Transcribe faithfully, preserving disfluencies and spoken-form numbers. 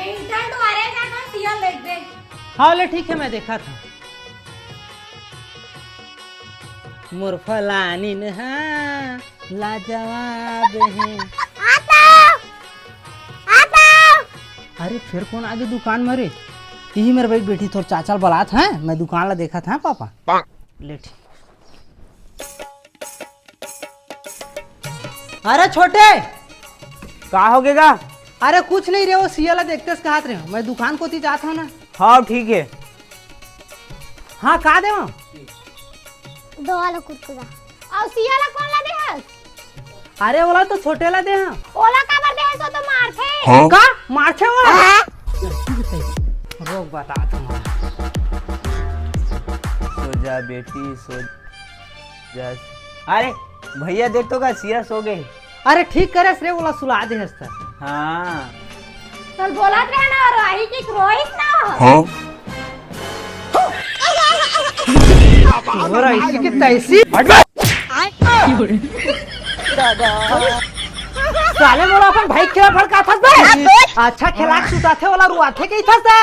Internet वाले का था, सिया देख दे। हाँ, ले ठीक है, मैं देखा था। मोर फलानिन हा लाजवाब है। आता! आता! अरे, फिर कौन आगे दुकान में रे? यही मेरे भाई बेटी, तोर चाचा ल बलात है, मैं दुकान ला देखा था पापा। ले ठीक। अरे छोटे, का हो गेगा? अरे कुछ नहीं रे, वो सिया ला देखते से कहत रहे, मैं दुकान कोती जात हूँ ना। हाँ, ठीक है। हाँ, का देवा? दो वाला कुरकुरा। अउ सिया ला कौन ला दे हस? अरे, ओला तो छोटे ला दे हाँ। ओला काबर दे हस? वो तो मारथे। हाँ? का? मारथे ओला? हाँ। रोक, बता तुम्हारा। सो जा बेटी, सो जा। अरे भैया, देख तो का, सिया सो गए। अरे ठीक करस रे, ओला सुला दे हस त। हाँ। चल बोलत रहे ना, रोही की रोहित ना हो। हाँ? तोरा ऐसी की तैसी। हट बे। साले मोला अपन भाई खेला भड़का थस बे। अच्छा खेला सुता थे, ओला रुआ थे कही थस दा।